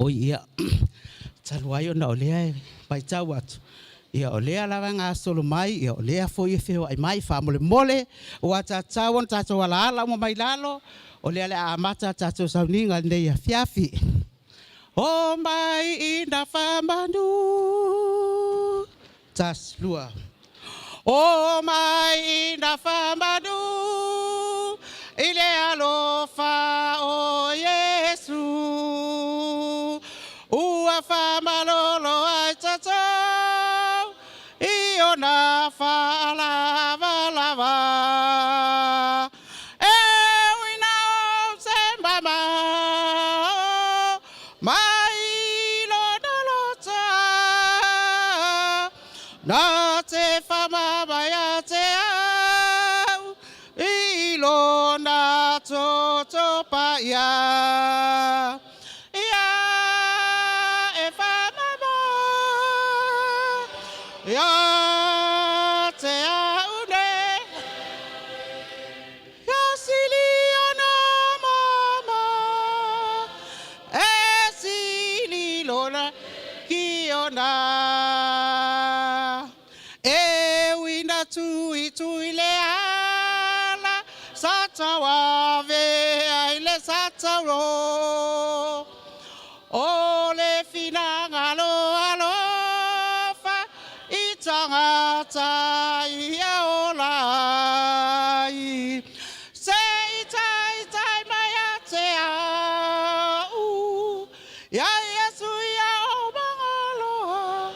Oi ia, talu ai ona o lea e matau atu, ia o lea lava e gasolo mai, ia o lea foi e feoai mai. Faamolemole ua tatau ona tatou alaala uma mai lalo, o lea o le a amata a tatou sauniga i lenei afiafi. O mai ina faamanu. Tasi, lua. O mai ina faamanu i le alofa o Iesu, ua faamalolo ai tatou i ona faalavalava. E ui ina ou se mamao mai lona lotoa, na te faamama ia te au i lona toto paia. Ia e faamama ia te au nei, ia sili ona mama, e sili lona kiona. E ui ina tuitui le ala, sa tauavea i le satauro, o le finagalo alofa i tagata ia ola ai. Se i taitai mai ia te au, ia Iesu ia ou magaloa,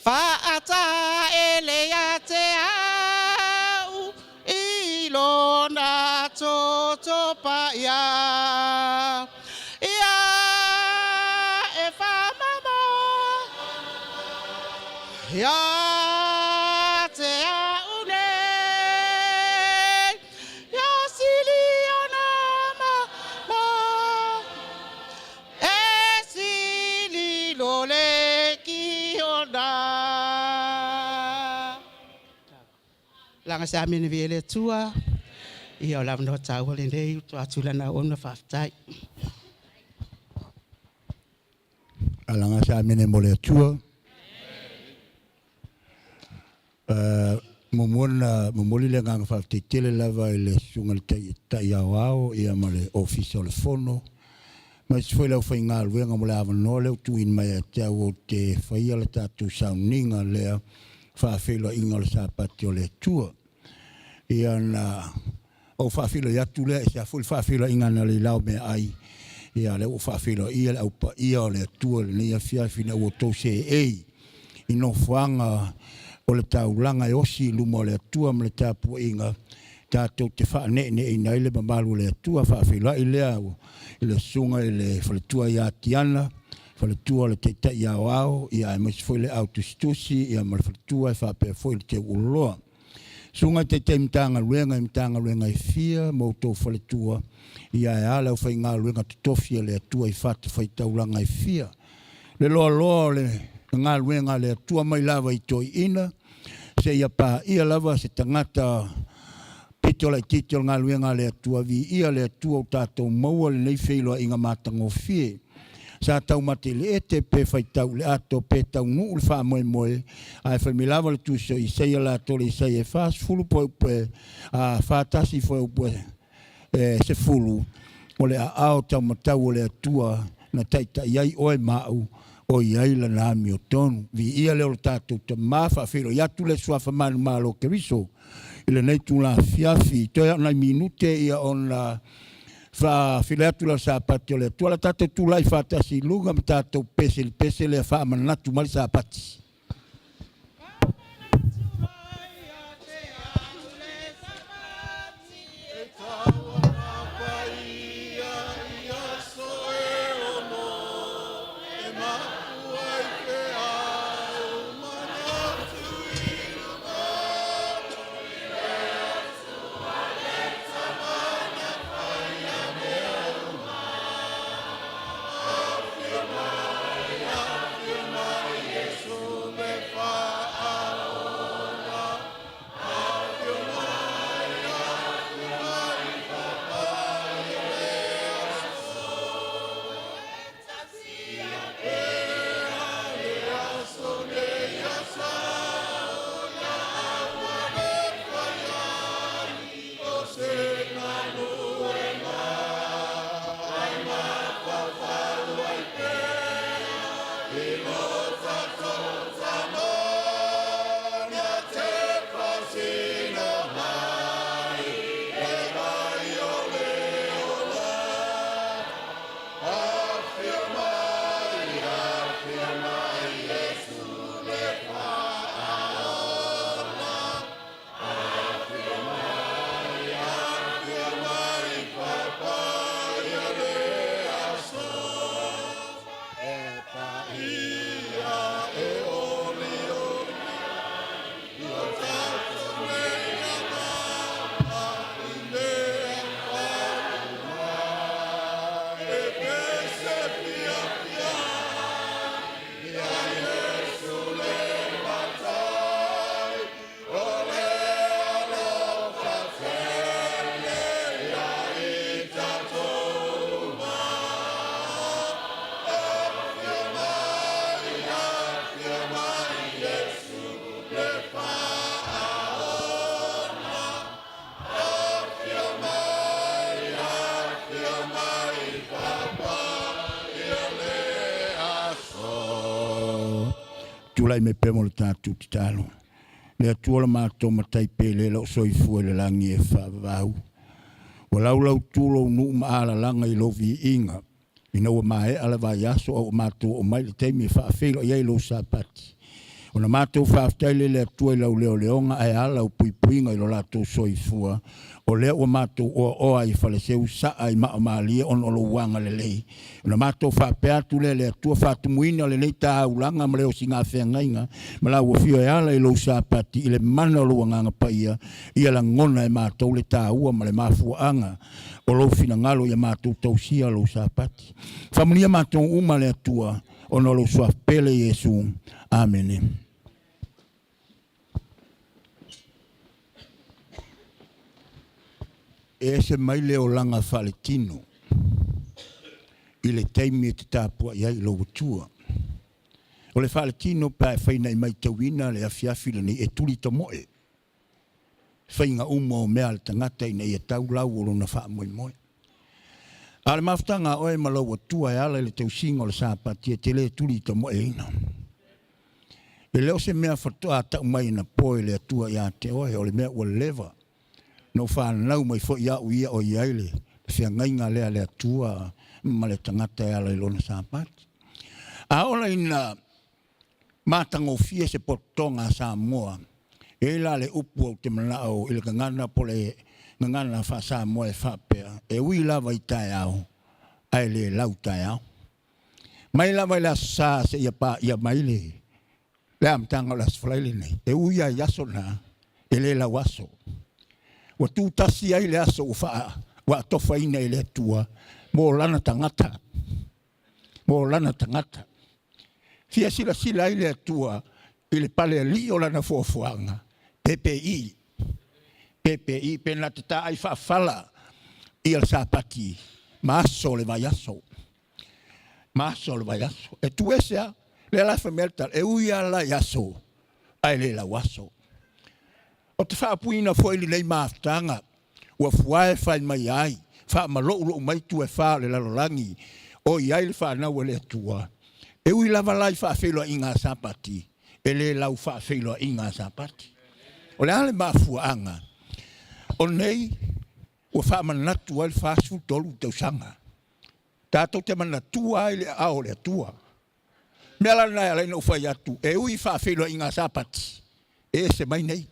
faataele ia te au i lona toto paia. Ia e faamama ia te au nei, ia sili ona mama, e sili lo le kiona. Laga se amene viia i le Atua. Ia o le avanoa taua lenei ua tuu atu i lana auauna. Faafetai. Alaga se amene mo le Atua. Muamua ona momoli le agaga faafetai tele lava i le susuga i le Taitai Aoao ia ma le Ofisa o le Fono, aemaise foi le aufaigaluega mo le avanoa lea ua tuuina mai ia te au ou te faia le tatou sauniga lea faafeiloaiga o le Sapati o le Atua. Ia na ou faafeiloai atu lea, e ese lava foi le faafeiloaiga na le i meaai, ia lea ua ou faafeiloai le au paia o le Atua i lenei afiafi ina ua outou seei i nofoaga o le taulaga e osi i luma o le Atua ma le tapuaiga tatou te faaneeneeina ai le mamalu o le Atua. Faafeiloai lea i le susuga i le faletua ia Tiana, faletua o le Taitai Aoao, ia aemaise foi le au tusitusi ia ma le faletua e faapea foi le teuuloloa. Susuga i Taitai Matagaluega i Matagaluega e fia ma outou faletua, ia e a le aufaigaluega totofi a le Atua i fatafaitaulaga e fia. Le loaloa o le galuega a le Atua mai lava i toeaiina, seia paia lava se tagata pito laitiiti o le galuega a le Atua, viia le Atua ua tatou maua lenei feiloaiga matagofie. Sa taumate i le ete, pe faitau i le ato, pe taunuu le faamoemoe, ae fai mai lava le tusi o Isaia latou le Isaia e 40 fuaiupu e 41 fuaiupu e 10, o le aao taumatau o le Atua na taitai ai oe ma au, o i ai lana amiotonu. Viia lea o le tatou Tama, faafeiloai atu le Suafa manumalo o Keriso i lenei itula afiafi. Toe o nai minute ia ona faafeiloai atu lea o le Sapati o le Atua. O le a tatou tulai faatasi i luga ma tatou pese i le pese lea faamanatu mai le Sapati. Tulai mai pea mo le tatou tatalo. Le Atua lo matou Matai pele lou soifua i le lagi e faavavau. Ua laulautu lou nuu ma alalaga i lou viiga, ina ua maea le vaiaso a ua matou oo mai i le taimi e faafeiloai ai lou Sapati. Ona matou faafetai lea i le Atua i lau leoleoga ae a lau puipuiga i lo latou soifua, o lea ua matou oaoa ai i Faleseu saa i Maaomalie ona o lou agalelei. Ona matou faapea atu lea, le Atua faatumuina lenei taulaga ma le osigafeagaiga ma lau afio e ala i lou Sapati i le mana o lou Agaga Paia, ia lagona e matou le taua ma le mafuaaga o lou finagalo ia matou tausia lou Sapati. Faamanuia matou uma le Atua ona o lou suafa pele Iesu. Amene. E ese mai le olaga faaletino i le taimi e te tapuai ai i lou Atua. O le faaletino pe a e fai ina e matauina le afiafi lenei e tuli tamoe faiga uma o mea a le tagata ina ia tau lau o lona faamoemoe. A o le mafutaga a oe ma lou Atua e ala i le tausiga o le Sapati e te le tuli tamoeina. E le o se mea faatoa tau mai anapo e le Atua ia te oe, o le mea ua leva na ou fanau mai foi au ia o i ai le feagaiga lea a le Atua ma le tagata e ala i lona Sapati. A ola ina matagofie se pototoga a Samoa, e i ai la le upu ou te manao i le gagana po o le gagana faa-Samoa e faapea, e ui lava i taeao, ae le lau taeao. Mai lava i le Aso Sa seia paia mai le amataga o le Aso Faraile lenei, e ui lava i aso na, e le lau aso. Ua tutasi ai le aso ua atofaina e le Atua mo lana tagata, mo lana tagata. Fia silasila ai le Atua i le palealii o lana foafoaga, pepe i, pepe i, pe na te taai faafala ia le Sapati ma aso o le vaiaso, ma aso o le vaiaso. E tu ese lava, lea la e fai mai ai le tala, e ui lava la i aso, ae le lauaso. Ou te faapuiina foi lenei mafutaga ua fuae fai mai ai, faamaloulou mai itu e fa o le lalolagi o i ai le fanau a le Atua. E ui lava la i faafeiloaiga a Sapati, e le lau faafeiloaiga a Sapati. O le a le mafuaaga? O nei ua faamanatu ai le 43 tausaga, tatou te manatua ai le aao o le Atua. Mea la lena e ala ai ona ou fai atu, e ui i faafeiloaiga a Sapati, e ese mai nei.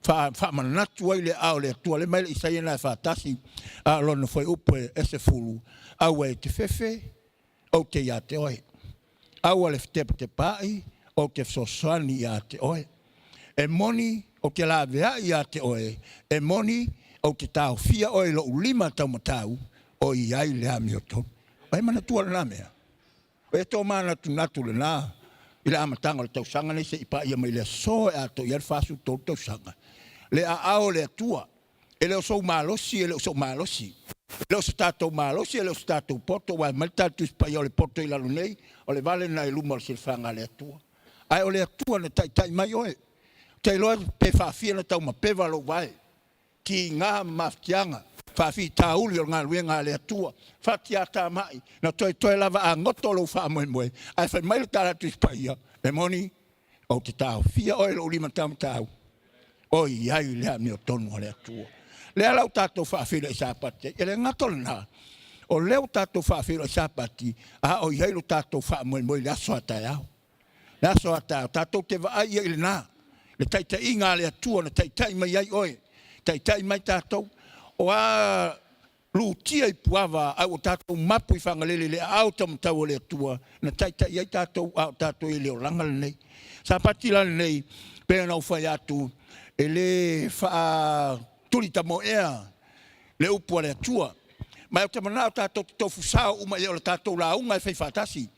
Faamanatu ai le aao o le Atua, lea mai le Isaia na e faatasi, a o lona fuaiupu e 10, aua e te fefe, ou te ia te oe. Aua le fetepatepaai, ou te fesoasoani ia te oe. E moni ou te laveai ia te oe, e moni ou te taofia oe i lou lima taumatau, o i ai le amiotonu. O ai manatua lena mea? O e tomanatunatu lena i le amataga o le tausaga nei seia paia mai le aso e atoa i ai le 43 tausaga. Le aao o le Atua, e le o sou malosi, e le o sou malosi, e le o so tatou malosi, e le o so tatou poto, aua e aumai le tala Tusi Paia o le poto i lalo nei, o le vale lena i luma o le silafaga a le Atua. Ae o le Atua na taitai mai oe. Ou te iloa pe faafia ona taumapeva lou vae, tiga ma mafatiaga, faafitauli o le galuega a le Atua, fatiatamai, na toetoe lava a goto lou faamoemoe, ae fai mai le tala a le Tusi Paia, e moni, ou te taofia oe i lou lima taumatau, o i ai le amiotonu a le Atua. Lea la ua tatou faafeiloai Sapati ai. E le gata o lena, o lea ua tatou faafeiloai Sapati, a o i ai lo tatou faamoemoe i le aso a taeao. Le aso a taeao, tatou te vaai i ai i lena, le taitaiga a le Atua na taitai mai ai oe, taitai mai tatou. O a lutia i puava ae ua tatou mapu i Fagalele i le aao taumatau o le Atua na taitai ai tatou a o tatou i le olaga lenei. Sapati la lenei, pei ona ou fai atu, e le faatulitamoea le upu a le Atua, ma ou te manao tatou te tofusao uma i ai, o le tatou lauga e fai faatasi,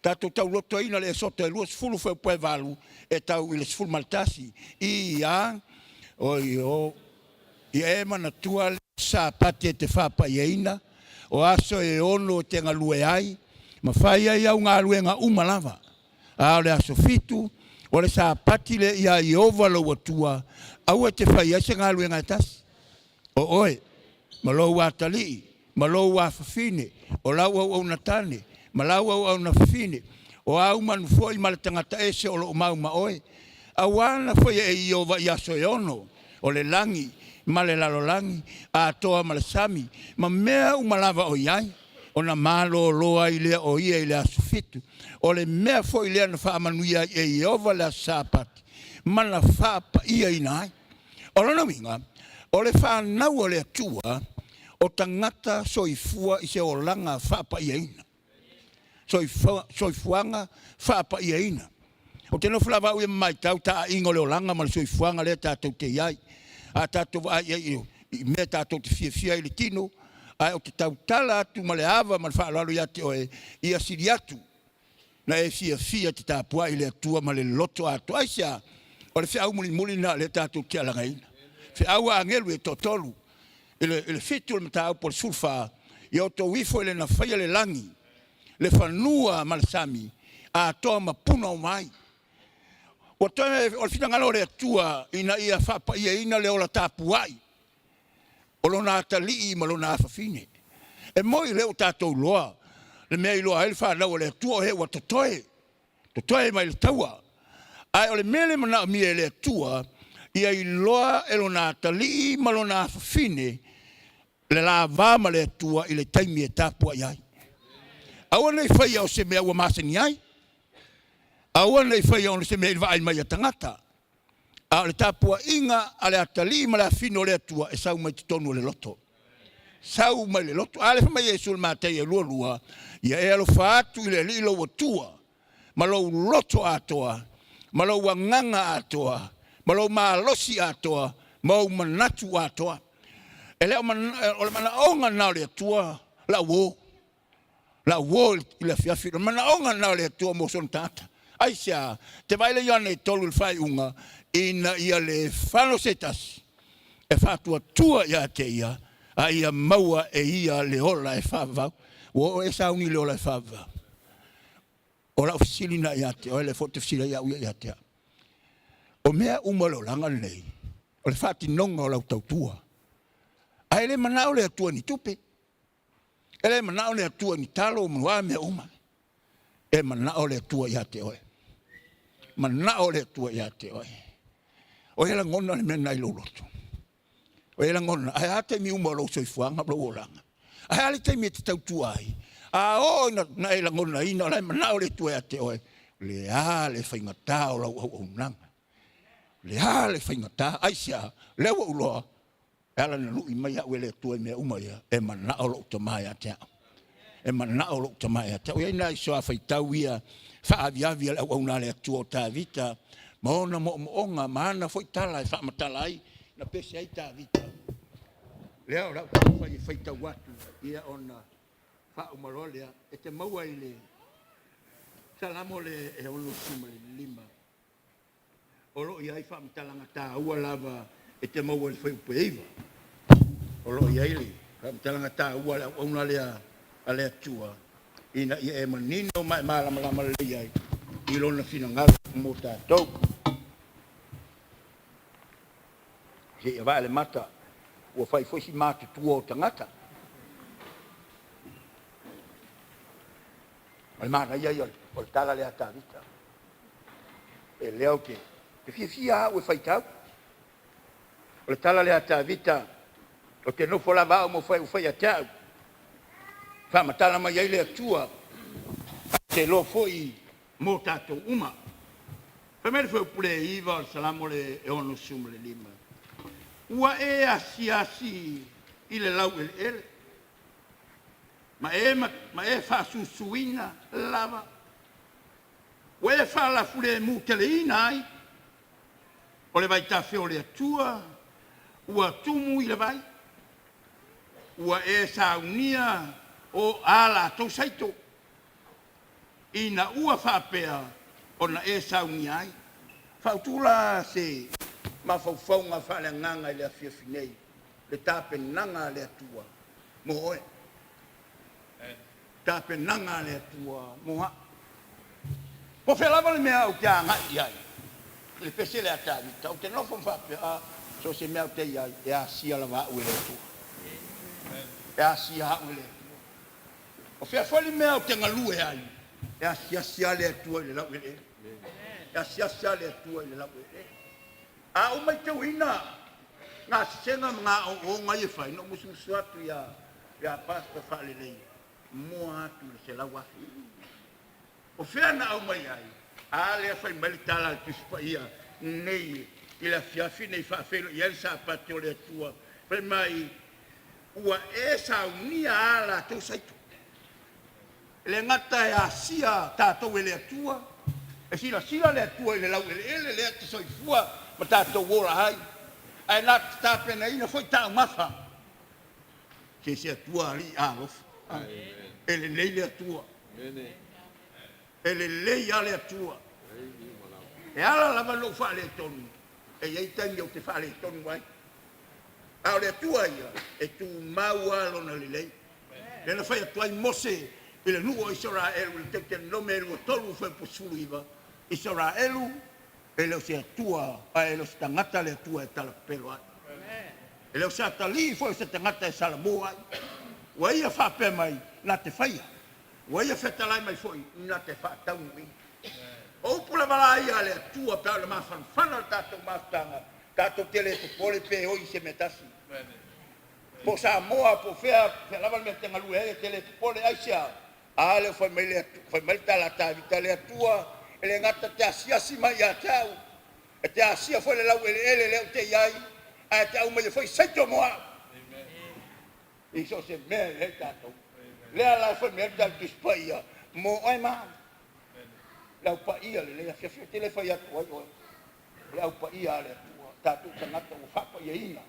tatou taulotoina le Esoto e 20 fuaiupu e 8 e tau i le 11. I a oi o ia e manatua le Sapati e te faapaiaina, o aso e 6 e te galue ai ma fai ai au galuega uma lava, a o le aso 7 o le Sapati lea ia Ieova lou Atua, aua e te fai ai se galuega e tasi, o oe ma lou atalii ma lou afafine, o lau auauna tane ma lau auauna fafine, O āu manu foi ma le tagata ese o lo o mau ma oe, auā na faia e Ieova i aso e ono, o le lagi ma le lalolagi atoa ma le sami, ma mea uma lava o i ai, ona malōlō ai lea o ia i le aso fitu. O le mea foi lea na faamanuia ai e Ieova le aso Sapati ma na faapaia ai. O lona uiga, o le fanau a le Atua, o tagata soifua i se olaga faapaiaina. Soifuaga faapaiaina. Ou te nofo lava au ia ma matau taaiga o le olaga ma le soifuaga lea tatou te i ai. A tatou vaai i ai i mea tatou te fiafia ai i le tino, ae ou te tautala atu ma le ava ma le faaaloalo ia te oe, ia sili atu na e fiafia e te tapuai i le Atua ma le loto atoa. Aisea? O le feau mulimuli lena o lea tatou te alagaina. Feau a agelu e toatolu i le 7 o le mataupu o le 14, ia outou ifo i le na faia le lagi, le fanua ma le sami, atoa ma puna uma ai. Ua toe o le finagalo o le Atua ina ia faapaiaina le ola tapuai o lona atalii ma lona afafine. E moi lea ua tatou iloa le mea e iloa ai le fanau a le Atua o e ua totoe, totoe mai le taua. Ae o le mea lea e manaomia e le Atua, ia iloa e lona atalii ma lona afafine le lava ma le Atua i le taimi e tapuai ai. Aua ne i faia o se mea ua masani ai, aua ne i faia o se mea i le vaai mai a tagata, a o le tapuaiga a le atalii ma le afafine o le Atua e sau mai totonu o le loto. Sau mai le loto. A lea fai mai Iesu i le Mataia 22, ia e alofa atu i le Alii lou Atua ma lou loto atoa, ma lou agaga atoa, ma lou malosi atoa, ma ou manatu atoa. E le o, o le manaoga lena o le Atua lau uo i le afiafi. O le manaoga lena o le Atua mo sona tagata. Aisea? Te vaai le Ioane 3 i le faaiuga, ina ia le fano se tasi e faatuatua ia te ia, a ia maua e ia le ola e faavavau. Ua oo e sauni i le ola e faavavau? O lau fesili lena ia te oe, lea foi ou te fesili ai au ia ia te au. O mea uma o le olaga lenei, o le faatinoga o lau tautua. Ae le manao le Atua i ni tupe, e le manao le Atua i ni talo ma a mea uma. E manao le Atua ia te oe. Manao le Atua ia te oe. O e lagona le mea lena i lou loto? O e lagona, ae a taimi uma o lou soifuaga ma lou olaga? Ae a le taimi e te tautua ai? A oo ina na e lagonaina o la e manao le Atua ia te oe, le a le faigata o lau auaunaga? Le a le faigata? Aisea? Lea ua ou iloa, e ala ona lui mai au e le Atua i mea uma ia, e manao lou Tama ia te au. E manao lou Tama ia te au. E i ai nai soa faitau ia faaaviavi a le auauna a le Atua o Tavita ma ona moomooga ma ana foi tala e faamatala ai na pese ai Tavita. Lea o lau taumafai e faitau atu ia ona faauma loa lea e te maua i le Salamo le e 65. O lo o i ai faamatalaga taua lava e te maua i le fuaiupu e 9. O lo o i ai le faamatalaga taua a le auauna lea a le Atua ina ia e manino ma e malamalama lelei ai i lona finagalo mo tatou. Seia vae le mata, ua fai foi si matutua o tagata. O le manaia ia o le tala lea a Tavita. E lea ou te fiafia au e faitau. O le tala lea a Tavita, ou te nofo lava au ma fai ua fai ia te au. Faamatala mai ai le Atua, te iloa foi mo tatou uma. Fai mai le fuaiupu le 9 o le Salamo le 65. Ua e asiasi i le laueleele ma e faasusuina lava, ua e faalafulemu teleina ai o le vaitafe o le Atua ua tumu i le vai, ua e saunia o a latou saito, ina ua faapea ona e saunia ai. Faautu la se mafaufauga faaleagaga i le afiafi nei, le tapenaga a le Atua mo oe. Tapenaga a le Atua mo au. Po o fea lava le mea ou te agai i ai, i le pese lea a Tavita, ou te nofo ma faapea, a, so o se mea ou te i ai, e asia lava au e le Atua. E asia au e le Atua. O fea foi le mea ou te galue ai? E asiasi lava le Atua i le laueleele. E asiasi lava le Atua i le laueleele. A ou matauina gasesega ma gaooga ia e fai, na ou musumusu atu ia ia Pastor Faalelei, moa atu i le 100,000. O fea na aumai ai? A lea fai mai le tala a le Tusi Paia nei i le afiafi nei faafeiloai ai le Sapati o le Atua, fai mai, Ua e saunia a latou saito. E le gata e asia tatou e le Atua, e silasila le Atua i le laueleele lea e te soifua ma tatou ola ai, ae na te tapenaina foi taumafa. Se se Atua alii alofa. E lelei le Atua. E lelei lava le Atua. E ala lava ona ou faaletonu, e i ai taimi ou te faaletonu ai. A o le Atua ia, e tumau lava Lona lelei. Lea na fai atu ai Mose i le nuu o Isaraelu i le Teutenome 23 fuaiupu 19, Isaraelu, e le o se Atua, ae e le o se tagata le Atua e talapelo ai. E le o se atalii foi o se tagata e salamo ai. Ua ia faapea mai, na te faia. Ua ia fetalai mai foi, na te faataunuuina. O upu lava la ia a le Atua pe a o le mafanafana o le tatou mafutaga, tatou te le popole pe oi i se mea tasi. Po o Samoa po o fea, fea lava le mea e te galue ai, e te le popole. Aisea? A lea ua fai mai le, fai mai le tala a Tavita, le Atua e le gata te asiasi mai ia te au, e te asia foi le laueleele lea ou te i ai, ae te aumaia foi saito mo au i so o se mea e i ai tatou. Lea la e fai mai ai le tala Tusi Paia, mo oe ma au. Le au paia lelei afiafi, ou te le fai atu ai oe. O le au paia a le Atua, tatou tagata ua faapaiaina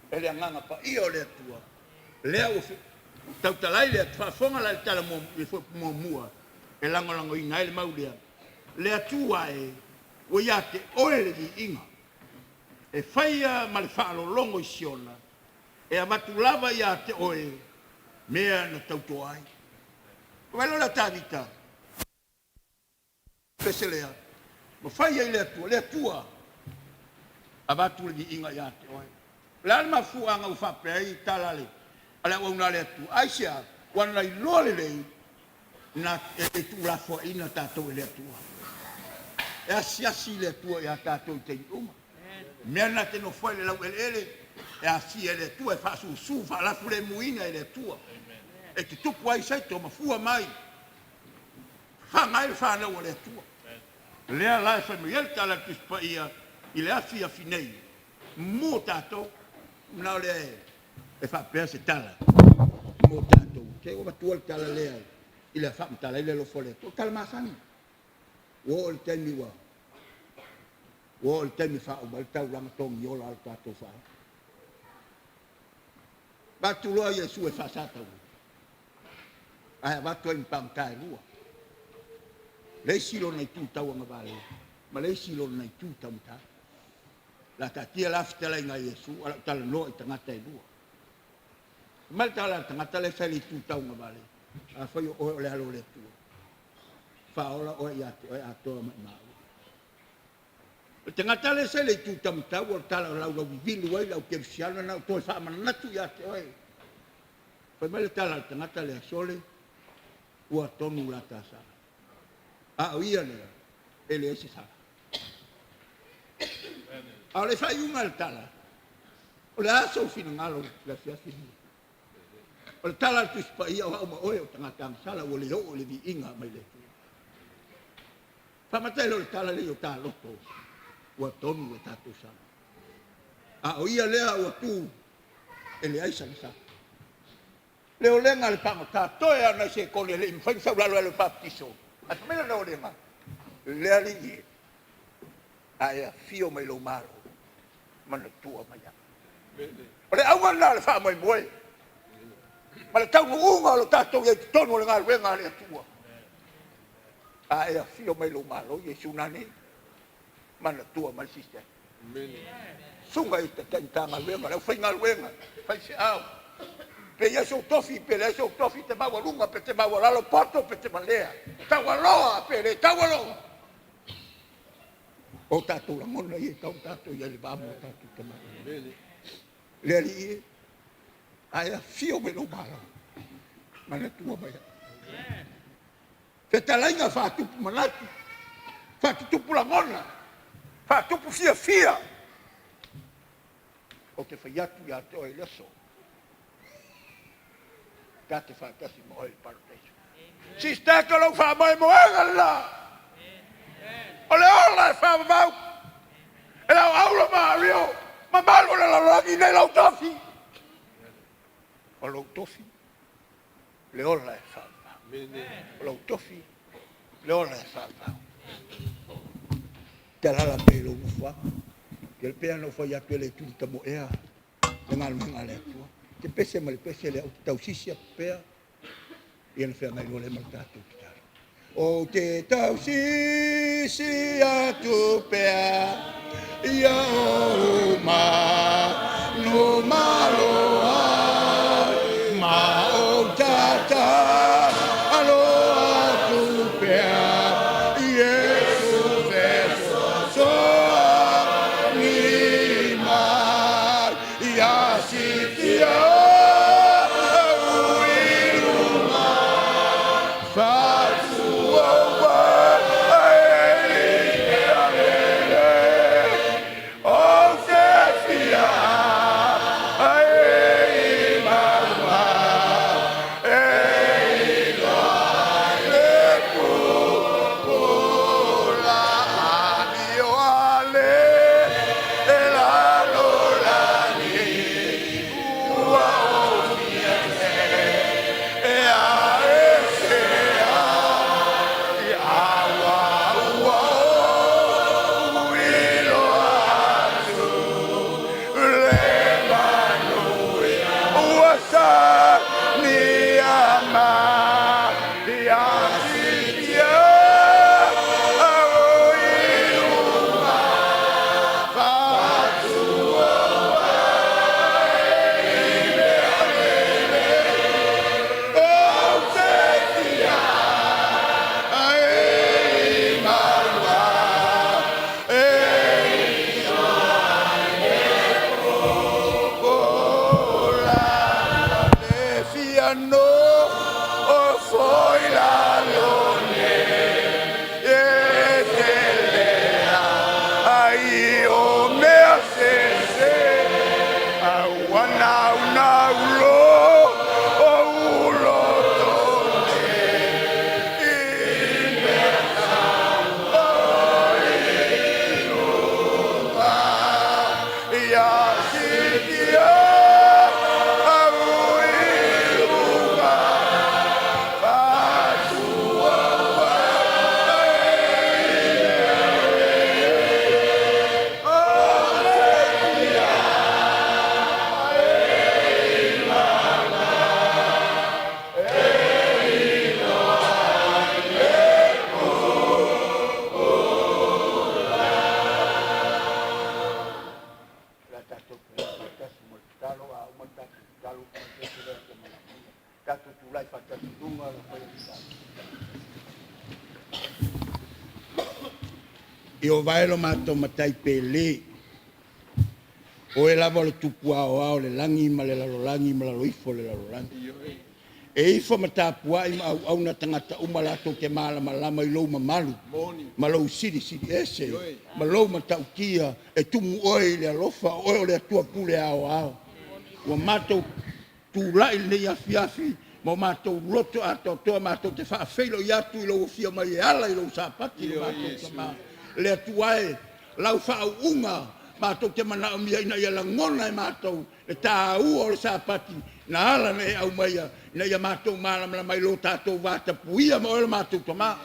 e le Agaga Paia o le Atua, lea ua tautala ai le faafofoga la i le tala muamua e lagolagoina ai le mau lea, Le Atua e, ua ia te oe le viiga, e faia ma le faalologo i Siona, e avatu lava ia te oe mea na tautoa ai. Vaai loa lea o Tavita, pese lea, ma fai ai le Atua, le Atua, avatu le viiga ia te oe. O le a le mafuaaga ua faapea ai tala a le auauna a le Atua? Aisea? Ua na iloa lelei na e tuulafoaiina tatou e le Atua. E asiasi le Atua ia tatou i taimi uma. Mea na te nofo ai le laueleele, e asia e le Atua, e faasusu faalafulemuina e le Atua. E tutupu ai saito ma fua mai, faga ai le fanau a le Atua. Lea la e fai mai ai le tala a le Tusi Paia i le afiafi nei mo tatou, na o lea e faapea se tala mo tatou. Se ua matua le tala lea i le faamatala ai le alofa o le Atua. O tala masani. Ua oo i le taimi ua ua oo i le taimi e faauma ai le taulaga togiola a le tatou faaola. Avatu loa Iesu e faasataua, ae avatu ai ma pagota e lua, le isi lona itu tauagavale ma le isi lona itu taumata. La taatia la fetalaiga a Iesu, a o lau talanoa i tagata e lua. Fai mai le tala a le tagata lea e fai le itu tauagavale, afai o oe o le alo o le Atua, faaola oe ia te oe atoa ma i maua. O le tagata lea sa i le itu taumatau, o le tala o laulauvivilu ai le au kerisiano, na ou toe faamanatu ia te oe. Fai mai le tala a le tagata lea, Sole, ua tonu la ta sala. A o ia lea, e leai se sala. A o le faaiuga a le tala, o le a sou finagalo i le afiafi lenei? O le tala a le Tusi Paia, o au ma oe o tagata agasala ua le oo i le viiga mai le Atua. Faamata ai loa le tala lea i o ta loto, ua tonu le tatou sala. A o ia lea ua tu e leai sana sala. Le olega a le pagota, toe lava o nai sekone e le i mafai ona sau lalo e alu e papatiso. Ae fai mai lana olega, le Alii e, a e afio mai lou Malo, manatua mai au. O le auga lena o le faamoemoe ma le taunuuga o lo tatou i ai i totonu o le galuega a le Atua. A e afio mai lou Malo, Iesu nanei, manatua mai le sister. Susuga i Taitai Matagaluega, le aufaigaluega, faifeau, pe i ai sou tofi, pe leai sou tofi, te maualuga pe te maualalo, poto pe te malea, taualoa pe le taualoa. O tatou lagona ia e tau tatou i ai le va ma o tatou tamalii. Le Alii e, a e afio mai lou Malo, manatua mai au. Fetalaiga faatupu manatu, faatutupu lagona, faatupu fiafia. Ou te fai atu ia te oe i le aso, ta te faatasi ma oe i le parataiso. Sister, o lou faamoemoega lena. O le ola e faavavau, e lau auro ma ario, mamalu o le lalolagi nei lou tofi. O lou tofi, le ola e faavavau. O lou tofi, le ola e faavavau. Te alaala pea i lou nofoaga. Ia pei ona ou fai atu e le tulitamoea le galuega a le Atua. Te pese ma le pese lea ou te tausisi atu pea, ia na feagai loa lea ma le tatou tatalo. Ou te tausisi atu pea ia ou manu maloa ma ou tatalo atu pea Iesu fesoasoani mai ia siitia au i luga faatuaua ai ou te fia ai maua e iloa le pupula amio ale e lalolagi ua ofia e a e se a i aua ua ou iloa atu le manuia ua sania mai ia siitia au i luga faatuaua ou te fia ai maua e pupula le fia no o foi lalo nei e te lea ai o mea sese aua nau nau lo o uloto nei i mea tau i luga ia siitia au i luga faatuaua La tatou tulai faatasi mo le tatalo, a uma le tatou tatalo, ona toe lea o se manaomia. Tatou tulai faatasi i luga le fai o le tatalo. Ieova e lo matou Matai pele, o Oe lava o le Tupu aoao o le lagi ma le lalolagi ma lalo ifo o le lalolagi. E ifo ma tapuai ma auauna tagata uma latou te malamalama i lou mamalu ma lou silisili ese ma lou matautia e tumu oe i le alofa, o oe o le Atua pule aoao. Ua matou tulai i lenei afiafi ma o matou loto atoatoa matou te faafeiloi atu i lou afio mai e ala i lou sapati lo matou Tama. Le Atua e, lau faauuga matou te manaomia ina ia lagona e matou le tāua o le sapati na ala na e aumaia ina ia matou malamalama i lo tatou vatapuia ma oe lo matou Tama.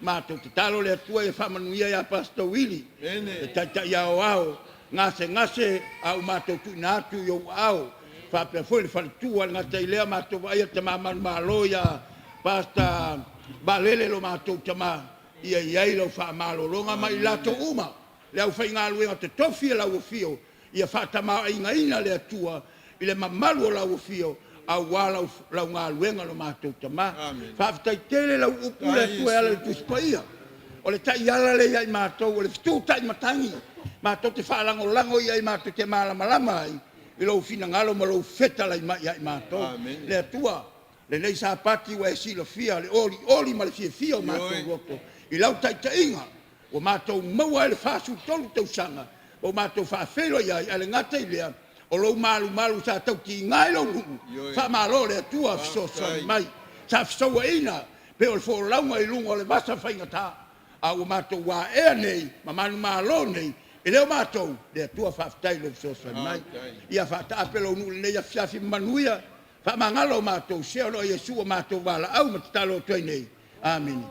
Matou tatalo le Atua ia faamanuia ia Pastor Willie, le Taitai aoao gasegase a ua matou tuuina atu i ou aao, faapea foi le faletua. E le gata i lea, matou vaaia tama manumalo ia Pastor Valele lo matou tama, ia i ai lau faamalologa ma i latou uma le aufaigaluega totofi e lau afio, ia faatamaoaigaina le Atua i le mamalu o lau afio aua lau, lau galuega lo matou tama. Faafetai tele lau upu le Atua e ala i le Tusi Paia. O le taiala lea ia i matou, o le fetu taimatagi matou te faalagolago i ai matou te malamalama ai i lou finagalo ma lou fetalai mai ia i matou. Le Atua. Lenei Sapati ua e silafia le olioli ma le fiafia o matou loto i lau taitaiga ua matou maua ai le 43 tausaga ua matou faafeiloai ai, ae le gata i lea, o lou malumalu sa tautiga ai lou nuu. Faamalo le Atua fesoasoani mai. Sa fesauaina pei o le folauga i luga o le vasa faigata, a ua matou aea nei ma manumalo nei, e le o matou, le Atua. Faafetai i lou fesoasoani mai. Ia faataape lou nuu i lenei afiafi ma manuia, faamagalo matou se, ona o Iesu ua matou valaau ma tatalo atu ai nei. Amene.